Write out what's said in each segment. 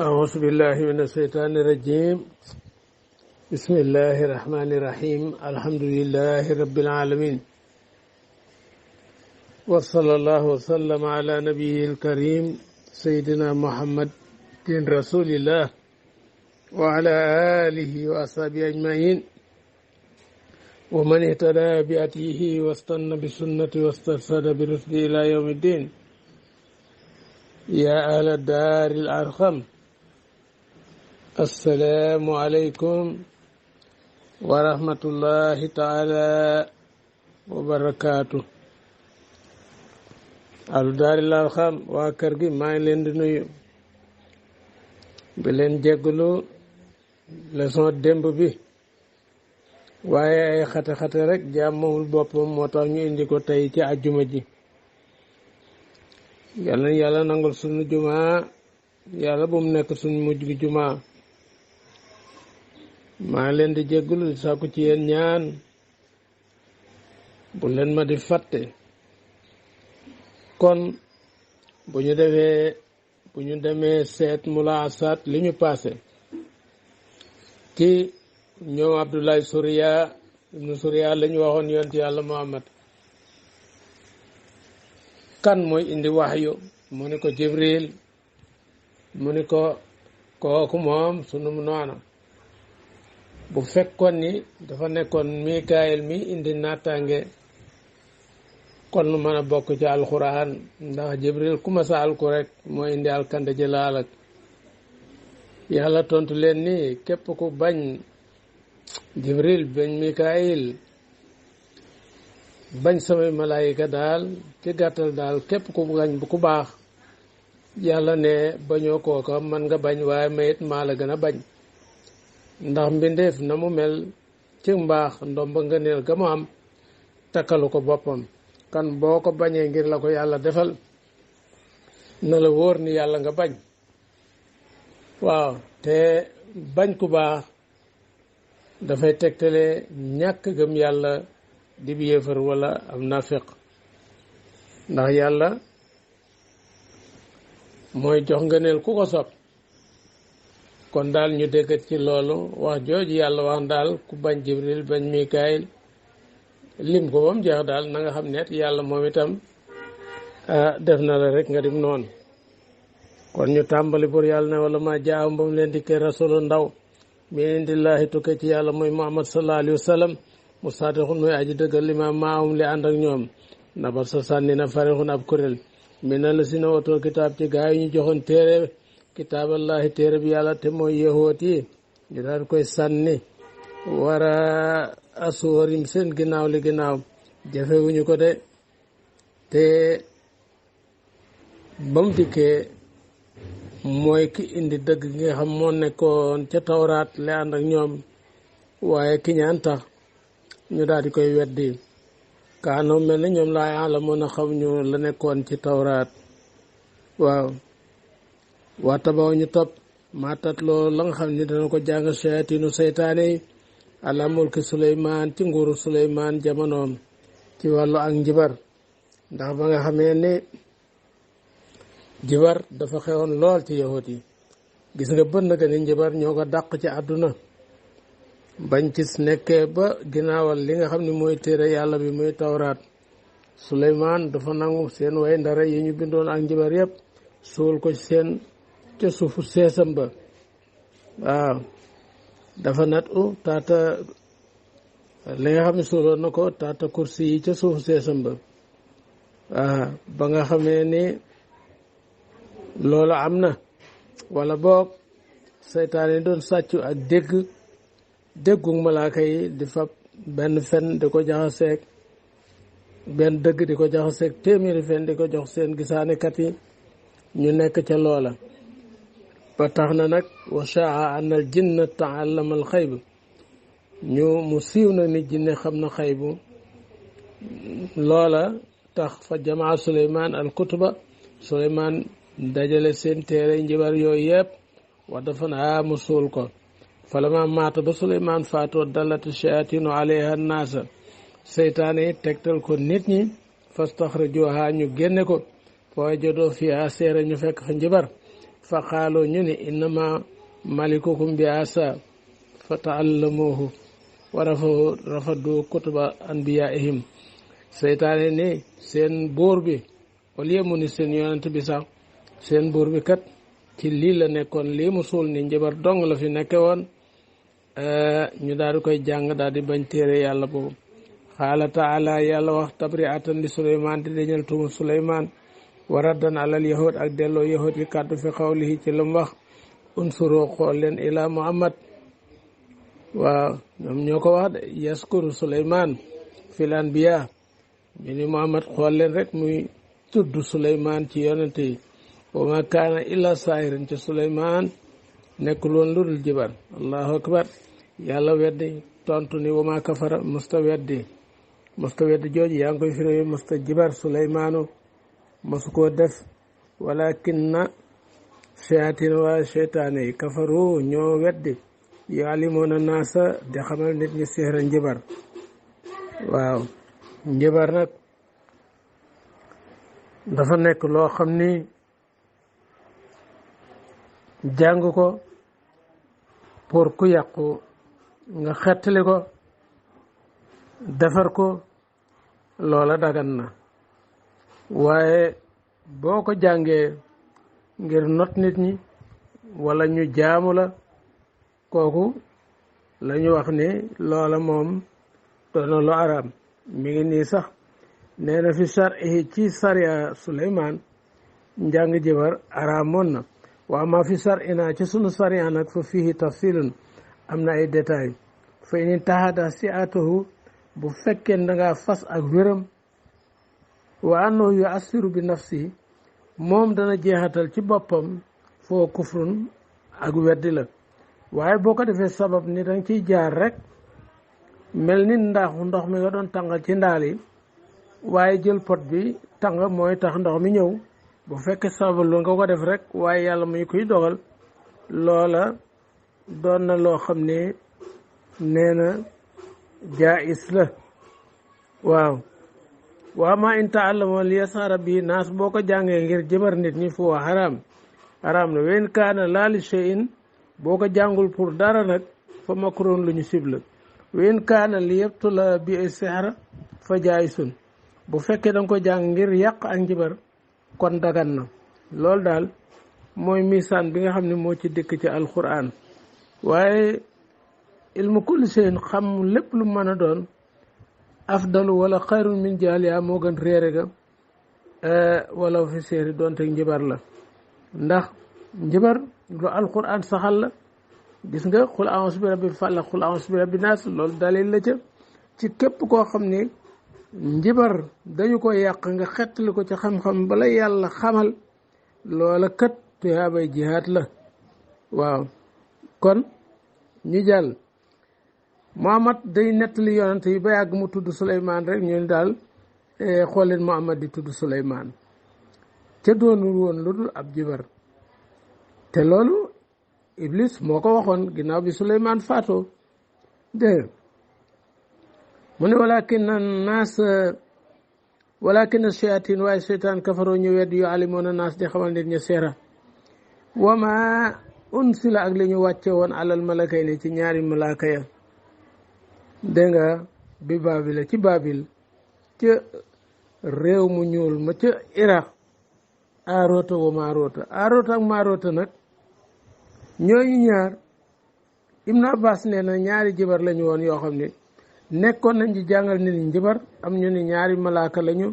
أعوذ بالله من الشيطان الرجيم. بسم الله الرحمن الرحيم. الحمد لله رب العالمين، وصلى الله وسلم على نبيه الكريم سيدنا محمد رسول الله وعلى آله وأصحابه أجمعين ومن اهتدى بهديه واستنى بسنته واسترشد برشده إلى يوم الدين. يا أهل الدار الأرقم، السلام عليكم ورحمة الله تعالى وبركاته. أهل الدار الأرقم waa kër gi maa ngi leen di nuyu bi leen jégglu leçon démb bi, waaye ay xate-xate rek jàmmawul boppam moo tax ñu indi ko tey ci àjjuma ji. yàlla na yàlla nangul suñu jumaa, yàlla bu mu nekk suñu mujj gi jumaa. maa ngi leen di jégglu di sàkku ci yéen ñaan bu leen ma di fàtte. kon bu ñu demee seet mulaasaat li ñu passé ci ñoom Abdullahi Suriya ibnu Suriya la ñu waxoon yonent yàlla Muhammad kan mooy indi waxyu, mu ni ko Jibril, mu ni ko kooku moom sunu noona. bu fekkoon ni dafa nekkoon Mikaayil mi indi naataange kon lu mën a bokk ci alxuraan, ndax Jibril ku ma sa alku rek moo indi alkande ji laalak. yàlla tontu leen ni képp ku bañ Jibril bañ Mikaayil bañ samay malaayika daal ci gàttal daal képp ku bañ bu ku baax, yàlla ne bañoo kooka man nga bañ, waaye mayit maa la gën a bañ. ndax mbindeef na mu mel ci mbaax ndomba nga neel ga mu am takkalu ko boppam. kan boo ko bañee ngir la ko yàlla defal na la wóor ni yàlla nga bañ. waaw, te bañ ku baax dafay tegtale ñàkk gëm yàlla di bi yéefar wala am nafiq, ndax yàlla mooy jox nga neel ku ko sopp. kon daal ñu déggat ci loolu wax jooju yàlla wax daal ku bañ Jibril bañ Mikaayil lim ko ba mu jeex daal na nga xam ne yàlla moom itam def na la rek nga dim noonu. kon ñu tàmbali pour yàlla ne wala ma jaawam ba mu leen dikkee rasulu ndaw min indillaahi tukkee ci yàlla mooy Muhammad sallallahu alayhi wa sallam musaadiqun mooy aji dëggal li ma maahum li ànd ak ñoom nabar sa sànni na farixun ab kuréel mina la si na watoo kitaab ci gaa yi ñu joxoon téere kitaaballahi téere bi yàlla te mooy yahoot yi ñu daan koy sànni wara asuwarim seen ginnaaw li ginnaaw. jafewuñu ko de, te ba mu dikkee mooy ki indi dëgg gi nga xam moo nekkoon ca tawraat la ànd ak ñoom, waaye ki ñaan tax ñu daal di koy weddi. kaanoo mel na ñoom laa yàlla mën a xam ñu la nekkoon ci tawraat. waaw, waa tabaw ñu topp maatat loolu la nga xam ni dana ko jàng sayatinu seytaane yi ala mulki Suleymaan ci nguuru Suleymaan jamonoom ci wàllu ak njibar. ndax ba nga xamee ne njibar dafa xewoon lool ci yahut yi, gis nga bën na ni njibar ñoo ko dàq ci àdduna. bañ ci nekkee ba ginnaawal li nga xam ne mooy téere yàlla bi muy tawraat, Suleymaan dafa nangu seen way ndara yi ñu bindoon ak njibar yépp suul ko ci seen ca suufu seesam ba. waaw, dafa nat taata li nga xam ne suuloon na ko taata kursi yi ca suufu seesam ba. waaw, ba nga xamee ni loolu am na, wala boog seytaane doon sàccu ak déggu malaaka yi di fab benn fen di ko jaxaseeg benn dëgg di ko jaxaseeg téeméeri fen di ko jox seen gisaanekat yi ñu nekk ca loola. ba tax na nag wa shaa an al jinna taallama al xayb, mu siiw na nit jinne xam na xaybu. loola tax fa jamaa Suleymaan al kutuba, Suleymaan dajale seen téere njibar yooyu yëpp wax dafa na mu suul ko. falama maata ba Suleymaan faatoo dallat shayaatinu alayha naasa, seytaane yi tegtal ko nit ñi fastaxrajuha ñu génne ko foo jodoo fiha seere ñu fekk fa njibar fa xaaloo ñu ne innama malikukum bi asa fa taallamuhu wa rafadu kutuba anbiyaihim seytaane ne seen buur bi au lieu mu ni seen yonent bi sax seen buur bi kat ci lii la nekkoon lii mu suul ni njabar dong la fi nekke woon ñu daal di koy jàng daal di bañ téere yàlla boobu xaala taala yàlla wax tabriatan li suleymaan di dañal tuuma suleymaan wa raddan alal yahud ak delloo yahud yi kàddu fi xawlihi ci lu mu wax unsuroo xool leen ila muhammad waaw ñoom ñoo ko wax de yaskuru suleymaan fil anbiya ñu ni muhammad xool leen rek muy tudd suleymaan ci yonente yi wa ma kaana illa saahiran ci suleymaan nekkul woon lu dul jibar allahu akbar yàlla weddi tontu ni wa ma kafara musta weddi jooju yaa ngi koy firi musta jibar suleymaanu masu koo def walakinna shayatin waa seytaane yi kafaru ñoo weddi yuallimuna naasa di xamal nit ñi sihra njibar waaw njibar nag dafa nekk loo xam ni jàng ko pour ku yàqu nga xettali ko defar ko loola dagan na waaye boo ko jàngee ngir not nit ñi wala ñu jaamu la kooku la ñu wax ni loola moom doona lu araam mi ngi nii sax nee na fi shar'ihi ci sariya Suleymaan njàng jibar araamoon na waa ma fi shar'ina ci sunu sariya nag fa fihi tafsilun am na ay détails fa in tahada si atahu bu fekkee da ngaa fas ak wéram wa annahu yu assiru bi nafsi moom dana jeexatal ci boppam foo kufrun ak weddi la waaye boo ko defee sabab ni danga ciy jaar rek mel ni ndox mi nga doon tàngal ci ndaal yi waaye jël pot bi tàng mooy tax ndox mi ñëw bu fekkee sabab lu nga ko def rek waaye yàlla muy kuy dogal loola doon na loo xam ne nee na jaayis la waaw waa ma in taallama li yasara bi naas boo ko jàngee ngir jëbar nit ñi fu waa xaraam na wen kaana laali shay'in boo ko jàngul pour dara nag fa makruun lu ñu sibla wen kaana li yabtula bi ay sihra fa jaayisun bu fekkee danga ko jàng ngir yàq ak njibar kon dagan na loolu daal mooy misaan bi nga xam ne moo ci dëkk ci alquran waaye ilmu kulli shay'in xam lépp lu mën a doon afdalu wala xayrun min jaaliya moo gën réere ga wala fi séeri doonte njibar la ndax njibar lu alquran saxal la gis nga xul a'uuzu bi rabbil falaq xul a'uuzu bi rabbin naas loolu dalil la ca ci képp koo xam ne njibar dañu ko yàq nga xettali ko ci xam-xam bala yàlla xamal loola kat tuyaabay jihaad la waaw kon ñu jàll Muhammad day nettali yonent yi ba yàgg mu tudd Suleymaan rek ñu ne daal xool leen Muhammad di tudd Suleymaan ca doonul woon lu dul ab jibar te loolu Iblis moo ko waxoon ginnaaw bi Suleymaan faatoo dégg mu ne walakin shayatin waaye seytaan kafaroo ñu wedd yu alimoona naas di xamal nit ña seera wama unsila ak li ñu wàcce woon alal malakay ni ci ñaari malaaka ya dégg nga bi Baabila ci Baabil ca réew mu ñuul ma ca Iraq Aaroota wa Maaroota Aaroota ak Maaroota nag ñooñu ñaar Ibn Abbas nee na ñaari jibar lañu woon yoo xam ne nekkoon nañ ci jàngal nit ñi njibar am ñu ni ñaari malaaka lañu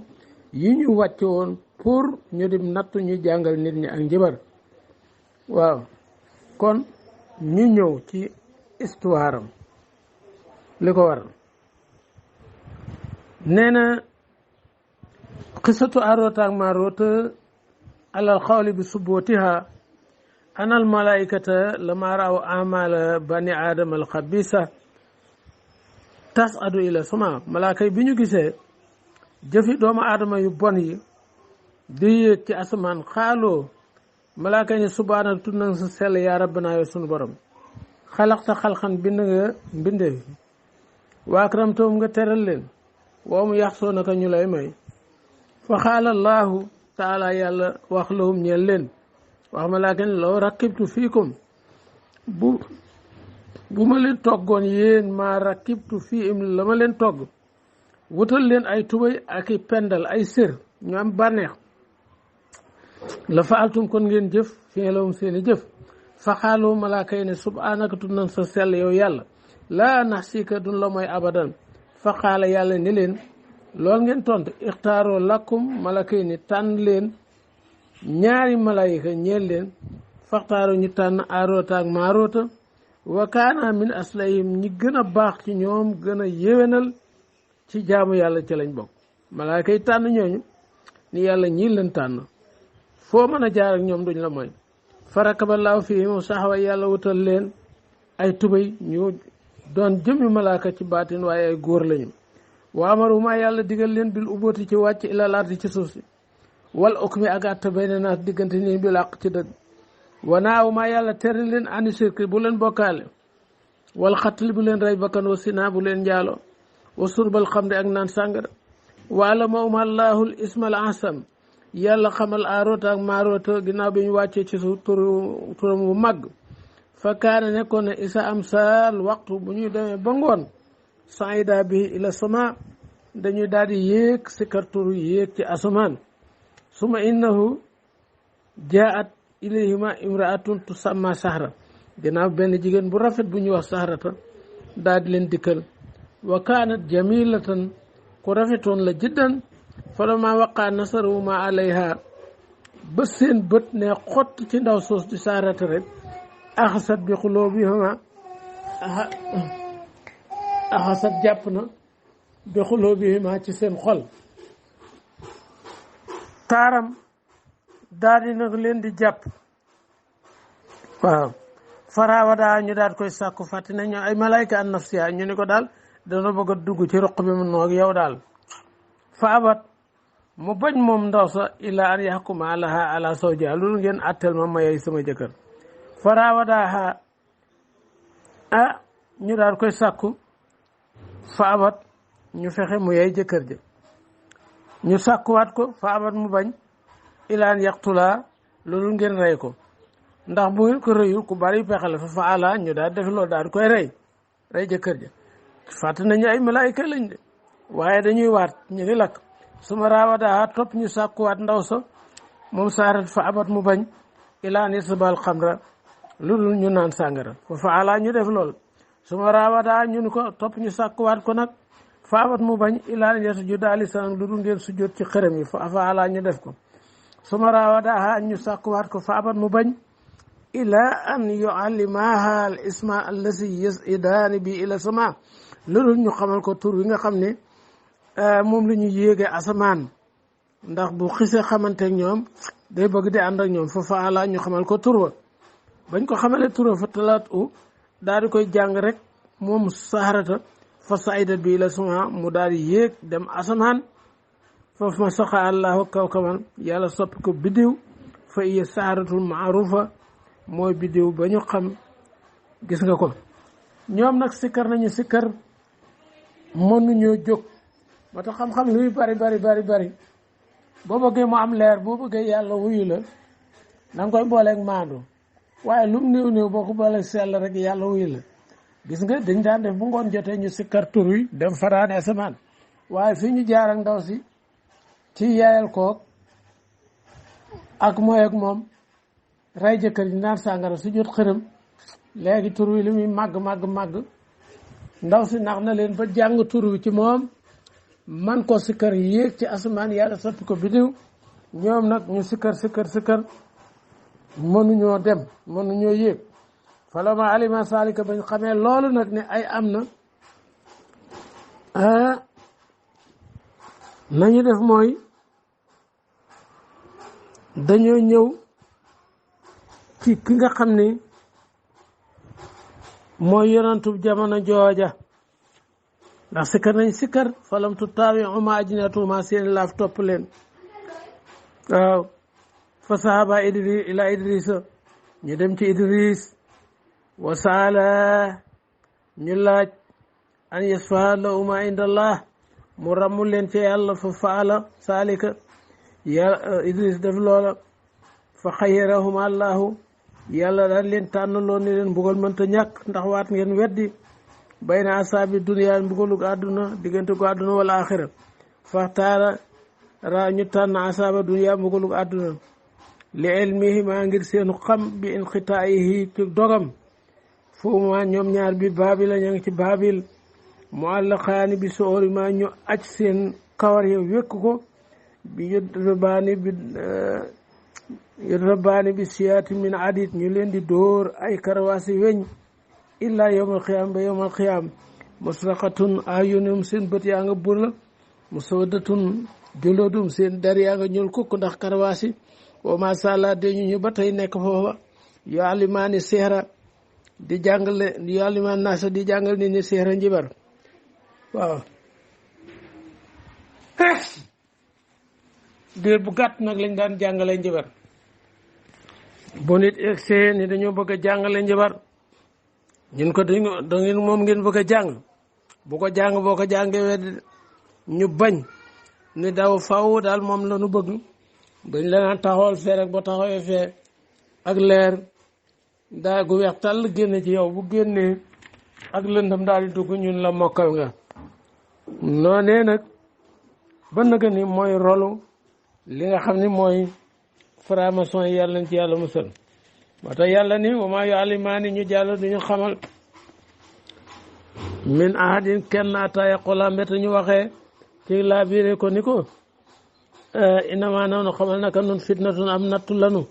yi ñu wàcce woon pour ñu dim nattu ñu jàngal nit ñi ak njibar waaw kon ñu ñëw ci histoire am li ko waral nee na xisatu Aaroota ak Maaroota alal xawli bi subootiha anal malaikata lama raaw amala bani aadama al xabisa tasadu ila sama malaaka yi bi ñu gisee jëfi doomu aadama yu bon yi di yéeg ci asamaan xaaloo malaaka yi ne subhaana tudd na sa sell yaa rabbana yow sunu borom xalaxta xalxan bind nga mbindeef wa akramtahum nga teral leen woo mu yax soo naka ñu lay may fa xaala allahu taala yàlla wax lahum ñeel leen wax malaaka ne law rakibtu fiikum bu ma leen toggoon yéen maa rakibtu fii im la ma leen togg wutal leen ay tubay ak i pendal ay sër ñu am bànneex la faaltum kon ngeen jëf fiilahum seeni jëf fa xaaloo malaaka yi ne subhaanaka tudd nañ sa sell yow yàlla laa naxsika duñ la mooy abadan fa xaala yàlla ni leen lool ngeen tontu ixtaaroo lakkum malaaka yi ni tànn leen ñaari malaayika ñeel leen faxtaaroo ñu tànn aaroota ak maaroota wa kaana min aslayhim ñi gën a baax ci ñoom gën a yéwénal ci jaamu yàlla ci lañ bokk malaaka yi tànn ñooñu ni yàlla ñii leen tànn foo mën a jaar ak ñoom duñ la mooy farakaballaahu fiihim saxwa yàlla wutal leen ay tubay ñu doon jëmmi malaaka ci baatin waaye ay góor lañu wa amaruma yàlla digal leen bil ubooti ci wàcc ilal ardi ci suuf si wal ukmi ak atta bayna naas diggante nii bil àq ci dëgg wa naawuma yàlla tere leen ani shirk bu leen bokkaale wal xatli bu leen rey bakkan wa sina bu leen njaalo wa surbal xamri ak naan sàngara wa alamahuma allahul ismal asam yàlla xamal aaroota ak maaroota ginnaaw bi ñu wàccee ci suuf turam wu màgg fa kaana nekkoon ne isa am saal waxtu bu ñuy demee ba ngoon saida bi ila sama dañuy daal di yéeg sikar turu yéeg ci asamaan suma innahu jaat ilayhima imraatun tusamma sahra ginnaaw benn jigéen bu rafet bu ñuy wax sahrata daal di leen dikkal wa kaanat jamilatan ku rafetoon la jiddan falamma waqaa nasaruma alayha ba seen bët ne xott ci ndaw soos di sahrata rek axasat bi xulóobihima axasat jàpp na bi xulóobihima ci seen xol taaram daal di nag leen di jàpp waaw farawadaa ñu daal koy sàkku fàtte na ñoo ay malayka an nafsiya ñu ni ko daal dana bëgg a dugg ci ruq bi mu noog yow daal fa abat mu bañ moom ndaw sa illa an yaxkuma laha ala sawjiha loolu ngeen attel ma mayey sama jëkkër farawadaaha ñu daal koy sàkku fa abat ñu fexe mu yey jëkkër ja ñu sàkkuwaat ko fa abat mu bañ ilaan yaqtulaa loolu ngeen rey ko ndax bu ngeen ko rëyul ku bari pexe la fa ala ñu daal def loolu daal koy rey jëkkër ja fàtte nañu ay malaayika lañ de waaye dañuy waat ñu ngi lakk suma raawadaa topp ñu sàkkuwaat ndaw sa moom saarat fa abat mu bañ ilaan yasbal xamra lu dul ñu naan sàngara fa ala ñu def lool suma raawadaa ñu ni ko topp ñu sàkkuwaat ko nag fa abat mu bañ ilaan yasjuda li sanam lu dul ngeen sujjóot ci xërëm yi fa ala ñu def ko suma raawadaa ñu sàkkuwaat ko fa abat mu bañ ila an yuallimaha al isma allasi yasidaani bi ila sama loolu ñu xamal ko tur wi nga xam ne moom la ñu yéege asamaan ndax bu xisee xamanteeg ñoom day bëgg di ànd ak ñoom fa faala ñu xamal ko tur wa bañ ko xamalee tur wa fa talaat daal di koy jàng rek moom saharata fa saidat bi ila sama mu daal di yéeg dem asamaan foofu ma saxa allahu kawkaban yàlla soppi ko biddiw fa iya saharatul maarufa mooy biddiw ba ñu xam gis nga ko ñoom nag sikkar nañu sikkar mënuñoo jóg moo tax xam-xam luy bari boo bëggee mu am leer boo bëggee yàlla wuyu la da nga koy booleeg maandu waaye lu mu néew boo ko booleeg sell rek yàlla wuyu la gis nga dañ daan def bu ngoon jotee ñu sikkar tur wi dem faraane asamaan waaye fii ñu jaar ak ndaw si ci yaayal koog ak mooy ak moom rey jëkkër ji naan sàngara su jot xërëm léegi tur wi li muy màgg ndaw si nax na leen ba jàng tur wi ci moom man ko sikkar yéeg ci asamaan yàlla soppi ko bidiw ñoom nag ñu sikkar mënuñoo dem mënuñoo yéeg falama alima salika bañ xamee loolu nag ne ay am na nañu def mooy dañoo ñëw ci ki nga xam ne mooy yonantub jamono jooja ndax sikkar nañ sikkar falam tu taawi uma ajinatuma seeni laaf topp leen waaw fa sahaba ila idrisa ñu dem ci idris wa saala ñu laaj an yasfa la uma indallah mu rammu leen ci yàlla fa faala saalika ya idris def loola fa xayyarahum allahu yàlla daal leen tànnaloo ni leen mbugal mënta ñàkk ndax waat ngeen weddi bayna asaabi duniyaa mbugalug àdduna diggante gu àdduna wala axira faxtaara ra ñu tànn asaaba duniyaa mbugalug àdduna li ilmihima ngir seenu xam bi inqitaayihi ci dogam fuuma ñoom ñaar bi baabil ña ngi ci baabil mu àllaqaani bi soori ma ñu aj seen kawar ya wékk ko bi yudrabaani bi siyaati min adit ñu leen di dóor ay karawaasi weñ illaa yawmal qiyaam ba yawmal qiyaam musraqatun ayunum seen bët yaa nga bula musawdatun juludum seen der yaa nga ñuul kukk ndax karawaasi wa ma sala dañu ñu ba tey nekk foofa yu alimaani seera di jàngale yu alimaan naasa di jàngal nit ñi seera njibar waaw diir bu gàtt nag lañ daan jàngale njibar bu nit egsee ni dañoo bëgg a jàngale njibar ñun ko da ngeen moom ngeen bëgg a jàng bu ko jàng boo ko jàngee wedd ñu bañ ni daw faw daal moom la nu bëgg dañ la naan taxawal fee rek ba taxawee fee ak leer daa gu weex tàll génne ci yow bu génnee ak lëndam daal di dugg ñun la mokkal nga noonee nag ba naga ni mooy rolu li nga xam ni mooy franc-maçon yi yàlla ci yàlla musal moo tax yàlla ni wa maa yu'allimaani ñu jàll duñu xamal min ahadin kenn ataa yaqula mbete ñu waxee ci laa biire ko ni ko innamaa nahnu xamal naka nun fitnatun am nattu lanu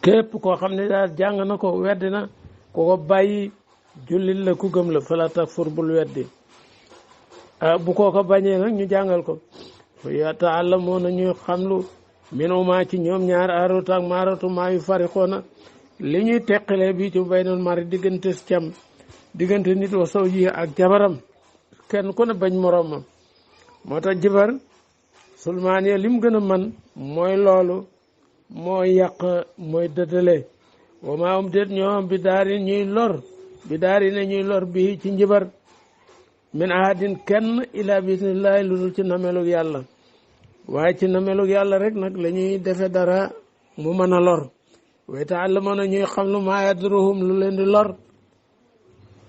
képp koo xam ne daal jàng na ko weddi na ku ko bàyyi jullit la ku gëm la fala takfur bul weddi bu koo ko bañee nag ñu jàngal ko fa yata'allamuuna ñuy xamlu minhumaa ci ñoom ñaar Haaruut ak Maaruut maa yufarriquuna li ñuy teqalee bii ci baynal mar'i diggante cam diggante nit wa zawjihi ak jabaram kenn ku ne bañ moroomam moo tax jibar sulmaan ya lim gën a man mooy loolu mooy yàq mooy dëddale wa maa hum déet ñoom bi daari ñuy lor bi daari ne ñuy lor bii ci njibar min ahadin kenn ila bismillahi lu dul ci namelug yàlla waaye ci namelug yàlla rek nag la ñuy defe dara mu mën a lor wa yata'allamuuna ñuy xam lu maa yadurruhum lu leen di lor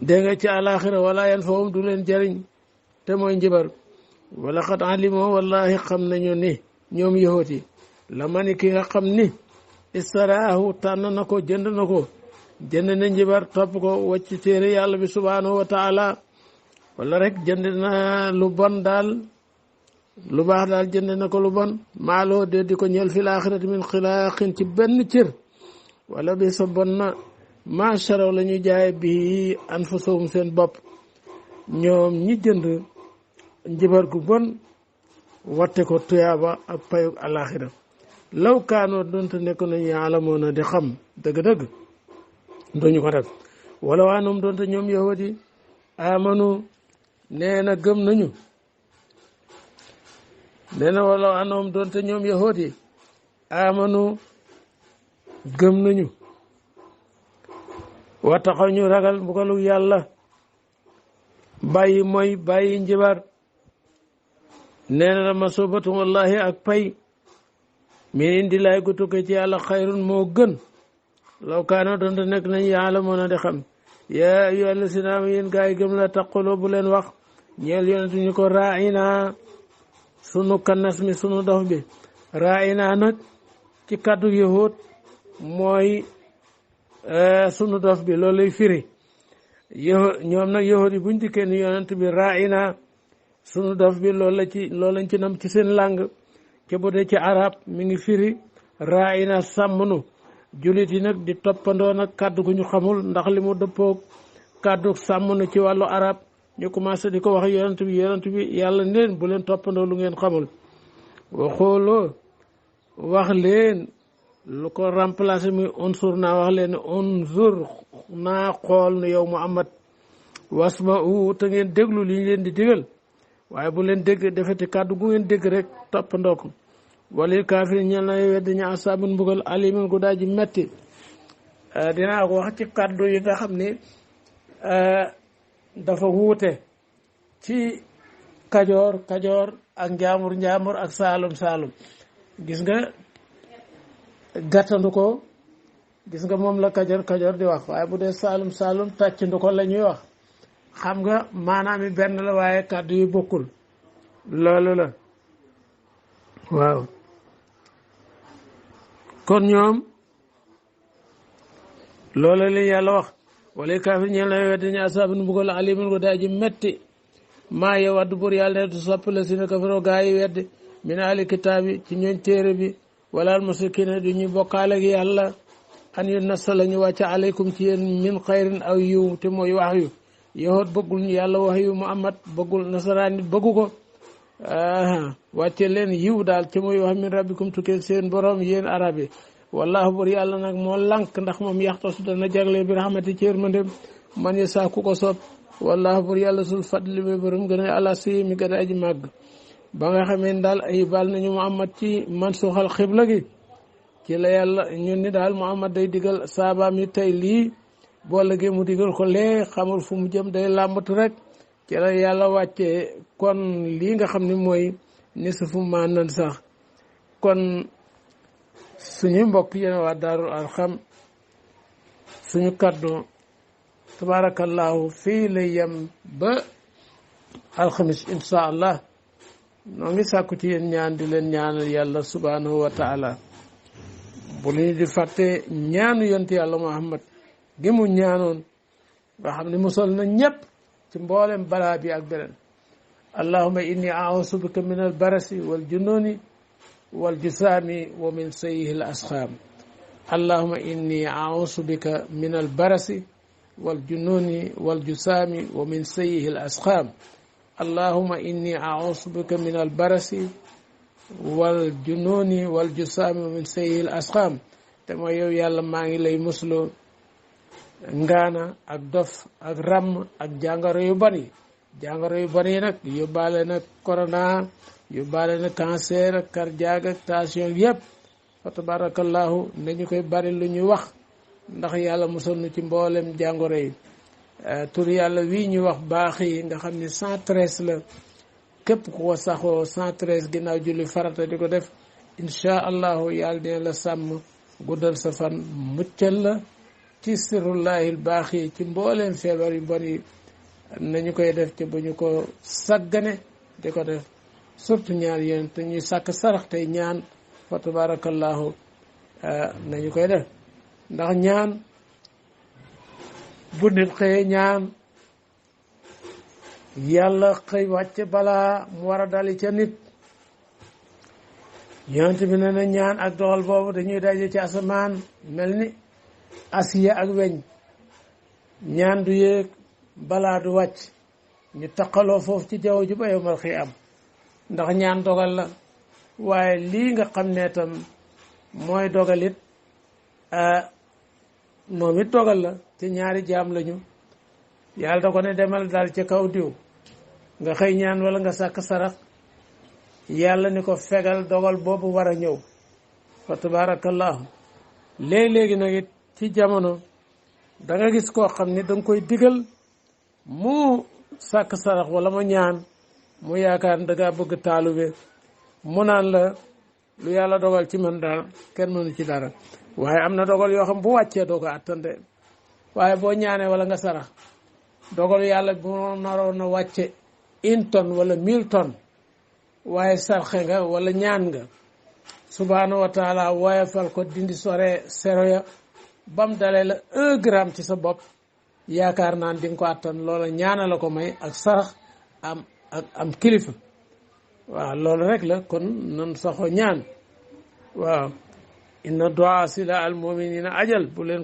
dégg nga ci alaxira wala yanfa'uhum du leen jëriñ te mooy njibar wala xat alimoo wallahi xam nañu ni ñoom yahut yi la ma ni ki nga xam ni istaraahu tànn na ko jënd na njibar topp ko wàcc téere yàlla bi subhanahu wa taala wala rek jënd na lu bon daal lu baax daal jënd na ko lu bon maaloo de di ko ñeel fil axirati min xilaaqin ci benn cër wala bi sa bon na maacharaw la ñuy jaay bi anfusahum seen bopp ñoom ñi jënd njibar gu bon watte ko tuyaaba ak payug alaxira law kaanoo doonte nekk nañu yaalamoona di xam dëgg-dëgg duñu ko def wala waa noom doonte ñoom yahud yi amanu nee na gëm nañu nee na wala waa noom doonte ñoom yahud yi amanu gëm nañu wa taxaw ñu ragal mbugalu yàlla bàyyi mooy bàyyi njibar nee na la masubatu wallahi ak pay min indi laay gu tukkee ci yàlla xayrun moo gën law kaano doonte nekk nañ yàlla moo na di xam yaa ayyuhal lazina aamanu yéen gaa yi gëm la taquloo bu leen wax ñeel yonent ñu ko raa'ina sunu kannas mi sunu dof bi raa'ina nag ci kàddu yahud mooy sunu dof bi loolu lay firi ñoom nag yahud yi buñ dikkee ni yonent bi raa'ina sunu dof bi loolu lañ ci nam ci seen langue ca bu dee ci arab mi ngi firi raa'ina sàmmnu jullit yi nag di toppandoo nag kàddu gu ñu xamul ndax li mu dëppoog kàddu sàmmnu ci wàllu arab ñu commencé di ko wax yonent bi yàlla leen bu leen toppandoo lu ngeen xamul waxooloo wax leen lu ko remplacé muy unsur naa wax leen unsur naa xool ne yow Muhammad wasma'u te ngeen déglu li ñu leen di digal waaye bu leen dégg defeti kàddu gu ngeen dégg rek toppandoo ko walil kaafiriin ñeel na wedd ñu asaabun mbugal alimun gu daa ji metti dinaa ko wax ci kàddu yi nga xam ni dafa wuute ci kajoor ak njaambur ak saalum gis nga gàttandu ko gis nga moom la kajoor di wax waaye bu dee saalum tàccandu ko la ñuy wax xam nga maanaam yi benn la waaye kàddu yu bokkul loolu la waaw kon ñoom loolu la yàlla wax wala kaafir ñeen la weddi ñu asaabun mbugal alimun ko daa ji metti maa yow addu bur yàlla ne du sopp la si na kafaro gaa yi weddi min ahli kitaabi ci ñooñ téere bi wala al musrikina du ñuy bokkaale ak yàlla an yu nasa la ñu wàcce aleykum ci yéen min xayrin aw yiw te mooy wax yu yahut bëggul yàlla wax yu muhammad bëggul nasaraan nit bëggu ko wàcce leen yiw daal ci mooy wax min rabbikum tukkee seen borom yéen arab yi wallahu bur yàlla nag moo lànk ndax moom yaxtasu dana jagle bi rahmati ci yërmandem man ya saa ku ko soob wallahu bur yàlla sul fadli bi borom gën a ala si mi gën a aji màgg ba nga xamee daal ay baal nañu muhammad ci man suuxal xibla gi ci la yàlla ñun ni daal muhammad day digal saabaam yi tey lii boo lëgee mu digal ko lee xamul fu mu jëm day làmbatu rek ci la yàlla wàccee kon lii nga xam ne mooy ni sufu maa nan sax kon suñu mbokk yéen waa Daarul Arxam suñu kaddu tabarakallahu fii lay yem ba alxamis insha allah noo ngi sàkku ci yéen ñaan di leen ñaanal yàlla subhanahu wa taala bu ñu di fàtte ñaanu yonti yàlla muhammad gi mu ñaanoon nga xam ne musal na ñëpp ci mboolem balaa bi ak beneen allahumma inni a'uuzu bika min al barasi wal junooni wal jusaami wa min sayyihi al asqaam allahumma inni a'uuzu bika min al barasi wal junooni wal jusaami wa min sayyihi al asqaam allahumma inni a'uuzu bika min al barasi wal junooni wal jusaami wa min sayyihi al asqaam te mooy yow yàlla maa ngi lay musloo ngaana ak dof ak ràmm ak jàngoro yu bari nag yóbbaale na corona yóbbaale na cancer ak cardiaque ak tension yëpp fa tabarakallahu nañu koy bari lu ñu wax ndax yàlla musal nu ci mboolem jàngoro yi tur yàlla wii ñu wax baax yi nga xam ne 113 la képp ku ko saxoo 113 ginnaaw julli farata di ko def insha allahu yàlla dina la sàmm guddal sa fan muccal la ci sirullahil baax yi ci mbooleem feebar yu bon yi nañu koy def ci bu ñu ko saggane di ko def surtout ñaan yéen te ñuy sàkk sarax tey ñaan fa tabarakallahu nañu koy def ndax ñaan bu nit xëyee ñaan yàlla xëy wàcce balaa mu war a dali ca nit yonent bi ne na ñaan ak doxal boobu dañuy daje ci asamaan mel ni asiya ak weñ ñaan du yéeg balaa du wàcc ñu taqaloo foofu ci jaww ji ba yowmal xiyaam ndax ñaan dogal la waaye lii nga xam ne tam mooy dogalit moom it dogal la ci ñaari jaam lañu yàlla da ko ne demal daal ci kaw diw nga xëy ñaan wala nga sàkk sarax yàlla ni ko fegal dogal boobu war a ñëw fa tabarakallahu léegi-léegi nag it ci jamono da nga gis koo xam ni da nga koy digal mu sàkk sarax wala mu ñaan mu yaakaar da ngaa bëgg taalube mu naan la lu yàlla dogal ci man daal kenn mënu ci dara waaye am na dogal yoo xam bu wàccee doo ko attande waaye boo ñaanee wala nga sarax dogal yàlla bu naroon na wàcce 1 tonne wala 1000 tonnes waaye sarxe nga wala ñaan nga subhaanahu wa taala woyofal ko dindi sore sero ya bam dalee la 1 gramme ci sa bopp yaakaar naan di nga ko attan loola ñaana la ko may ak sarax am kilifa waaw loolu rek la kon nan saxoo ñaan waaw inna du'a sila al mu'minina ajal bu leen